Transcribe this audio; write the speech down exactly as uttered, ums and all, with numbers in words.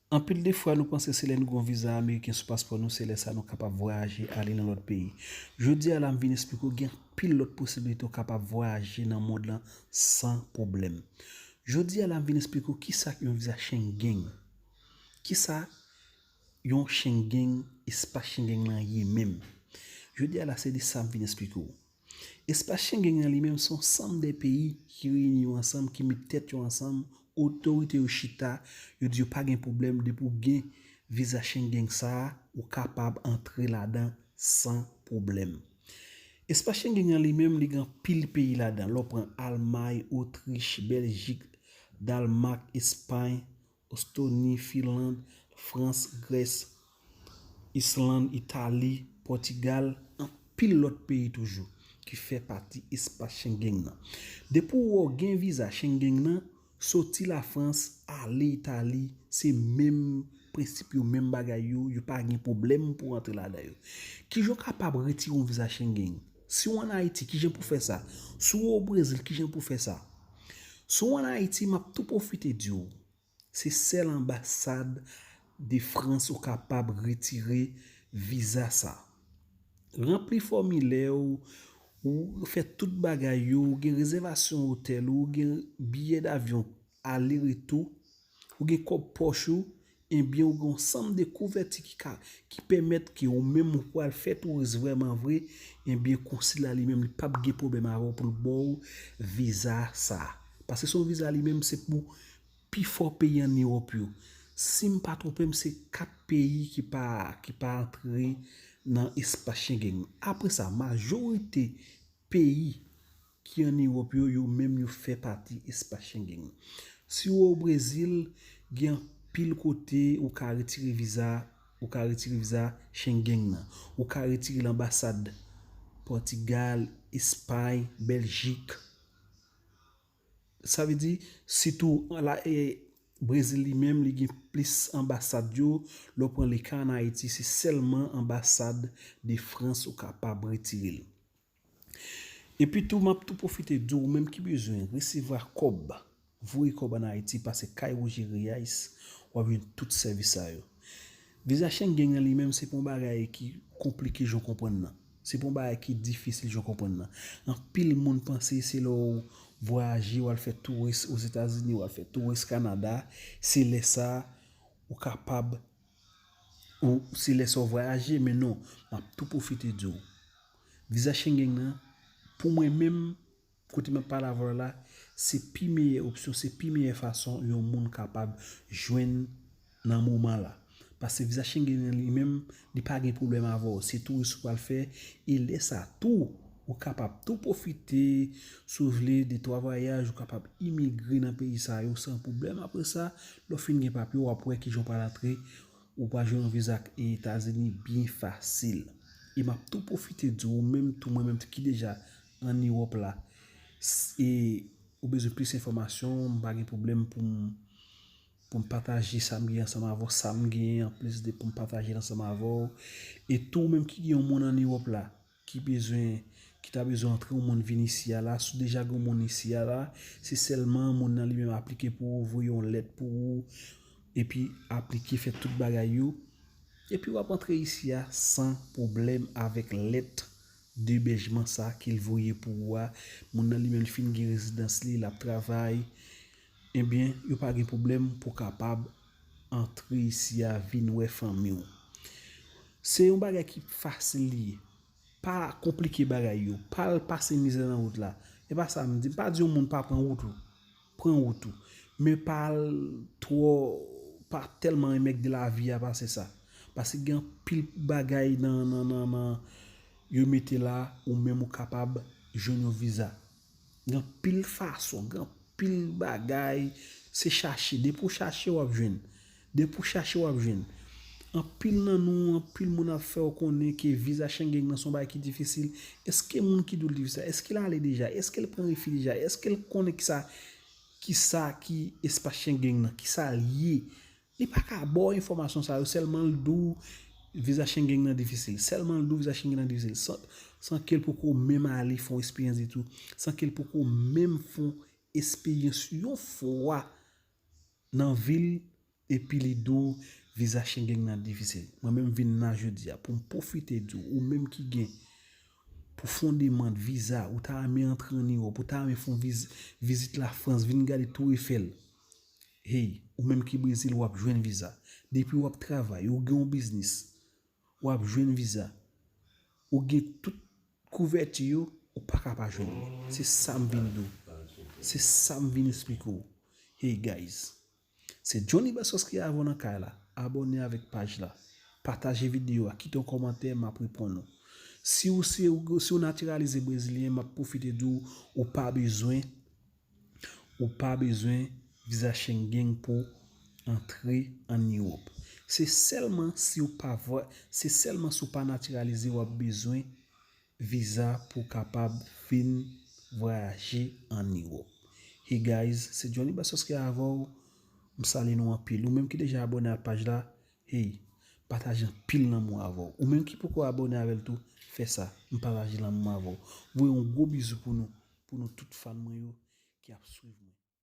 Anpil de fwa nou panse se lè nou gen yon viza ameriken sou paspò nou, se lè sa nou kapab vwayaje ale nan lòt peyi. Jodi a la m vin esplike w gen anpil lòt posiblite w kapab vwayaje nan mond lan san pwoblèm. Jodi a la m vin esplike w kisa k yon viza Schengen. Kisa yon Schengen, espas Schengen lan ye menm. Jodi a la se de sa m vin esplike w. Espas Schengen an li menm se yon sanm de peyi ki reyini yo ansanm, ki met tèt yo ansanm, otorite yo chita, yo di yo pa gen pwoblèm depi w gen viza Schengen sa a, ou kapab antre ladan san pwoblèm. Espas Schengen an li menm li gen anpil peyi ladan, lè w pran Almay, Otrich, Bèljik, Dalmak, Espay, Estoni, Finland, Frans, Grès, Island, Itali, Pòtigal, anpil lòt peyi toujou ki fè pati espas Schengen nan. Depi w wè w gen viza Schengen nan, soti Lafrans, ale Itali, se menm prensip yo, menm bagay yo, yo pa gen pwoblèm pou w antre ladan yo. Kijan w kapab retire yon viza Schengen? Si w ann Ayiti, kijan pou w fè sa? Si w o Brezil, kijan pou w fè sa? Si w ann Ayiti, m ap tou pwofite di w, se sèl anbasad de Frans ou kapab retire viza sa. Ranpli fòmilè w, ou fè tout bagay yo, ou gen rezèvasyon otèl ou, ou gen biyè davyon ale retou, ou gen kòb pòch ou, ebyen ou gen yon sanm de kouvèti ki ka, ki pèmèt ke ou menm ou pral fè touris vrèman vre, ebyen konsila li menm li p ap gen pwoblèm avè w pou l ba w viza sa. Paske se yon viza li menm se pou pifò peyi ann Ewòp yo. Si m pa twonpe m, se kat peyi ki pa, ki pa antre nan espas Schengen. Apre sa, majorite peyi ki ann Ewòp yo, yo menm yo fè pati espas Schengen. Si w o Brezil, gen anpil kote ou ka retire viza, ou ka retire viza Schengen nan. Ou ka retire l anbasad Pòtigal, Espay, Bèljik. Sa vle di, sitou la, e, Brezil li menm, li gen plis anbasad yo. Lè w pran le ka ann Ayiti, se sèlman anbasad de Frans ou kapab retire l. Epi tou, m ap tou pwofite di w, ou menm ki bezwen resevwa kòb, voye kòb ann Ayiti, pase Kay Roger Reyes, w ap jwenn tout sèvis sa yo. Viza Schengen an li menm, se pa yon bagay ki konplike jan w konprann nan. Se pa yon bagay ki difisil jan w konprann nan. Anpil moun panse se lè w vwayaje, w al fè touris Ozetazini, w al fè touris Kanada, se lè sa ou kapab, ou se lè sa w vwayaje, men non, m ap tou pwofite di w. Viza Schengen nan, pou mwen menm, kote m ap pale avè w la, se pi meyè opsyon, se pi meyè fason yon moun kapab jwenn nan moman la. Paske viza Schengen nan li menm, li pa gen pwoblèm avè w. Se touris ou pral fè, e lè sa tou, ou kapab tou pwofite, si w vle, de twa vwayaj, ou kapab imigre nan peyi sa yo san pwoblèm. Apre sa, lè w fin gen papye, w ap wè kijan w pral antre, ou pral jwenn yon viza Etazini byen fasil. E m ap tou pwofite di w, ou menm tou, mwen menm tou ki deja ann Ewòp la, s-, e ou bezwen plis enfòmasyon, m pa gen pwoblèm pou m, pou m pataje sa m gen ansanm avè w, sa m gen anplis de pou m pataje l ansanm avè w. E tou ou menm ki gen yon moun ann Ewòp la, ki bezwen, ki ta bezwen antre yon moun vin isi a la, si w deja gen yon moun isi a la, se sèlman moun nan li menm aplike pou ou, voye yon lèt pou ou, epi aplike fè tout bagay yo. Epi w ap antre isi a san pwoblèm avèk lèt debèjman sa ke l voye pou ou a. Moun nan li menm li fin gen rezidans li, l ap travay. Ebyen, yo pa gen pwoblèm pou w kapab antre isi a vin wè fanmi w. Se yon bagay ki fasil li ye. Pa konplike bagay yo. Pa al pase mizè nan wout la. E pa sa m di. M pa di yon moun pa pran wout ou. Pran wout ou. Men pa al twò, pa tèlman renmen de lavi a pase sa. Paske gen anpil bagay nan, nan, nan, nan yo mete la, ou menm ou kapab jwenn yon viza. Gen anpil fason, gen anpil bagay. Se chache. Depi w chache, w ap jwenn. Depi w chache, w ap jwenn. Anpil nan nou, anpil moun ap fè w konnen ke viza Schengen nan se yon bagay ki difisil. Èske moun ki di w l difisil sa, èske l ale deja? Èske l pran refi deja? Èske l konnen kisa, kisa ki espas Schengen nan? Kisa l ye? Li pa ka ba w enfòmasyon sa yo, sèlman l di w viza Schengen nan difisil. Sèlman l di w viza Schengen nan difisil. San, san ke l poko menm ale fè yon esperyans ditou. San ke l poko menm fè yon esperyans yon fwa nan vi l epi li di w viza Schengen nan difisil. Mwen menm vin la jodi a pou m pwofite di w, ou menm ki gen pou fè yon demann viza, ou ta renmen antre ann Ewòp, ou ta renmen fè yon viz, vizit Lafrans, vin gade Tour Eiffel. Hey, ou menm ki Brezil, w ap jwenn viza. Depi w ap travay, ou gen yon biznis, w ap jwenn viza. Ou gen tout kouvèti yo, ou pa ka pa jwenn li. Se sa m vin di w. Se sa m vin esplike w. Hey guys, se Johnny Bassos ki avè w nan kay la. Abòne avèk paj la. Pataje videyo a, kite yon kòmantè, m ap reponn ou. Si w se si w natiralize brezilyen, m ap pwofite di w, ou pa bezwen, ou pa bezwen viza Schengen pou antre ann Ewòp. Se sèlman si w pa vwa, se sèlman si w pa natiralize w ap bezwen viza pou w kapab vin vwayaje ann Ewòp. Hey guys, se Johnny Bassos ki avè w. M salye nou anpil. Ou menm ki deja abòne ak paj la, hey, pataje anpil lanmou avè w. Ou menm ki poko abòne avè l tou, fè sa. M pataje lanmou avè w. Voye yon gwo bizou pou nou, pou nou tout fan mwen yo ki ap swiv mwen.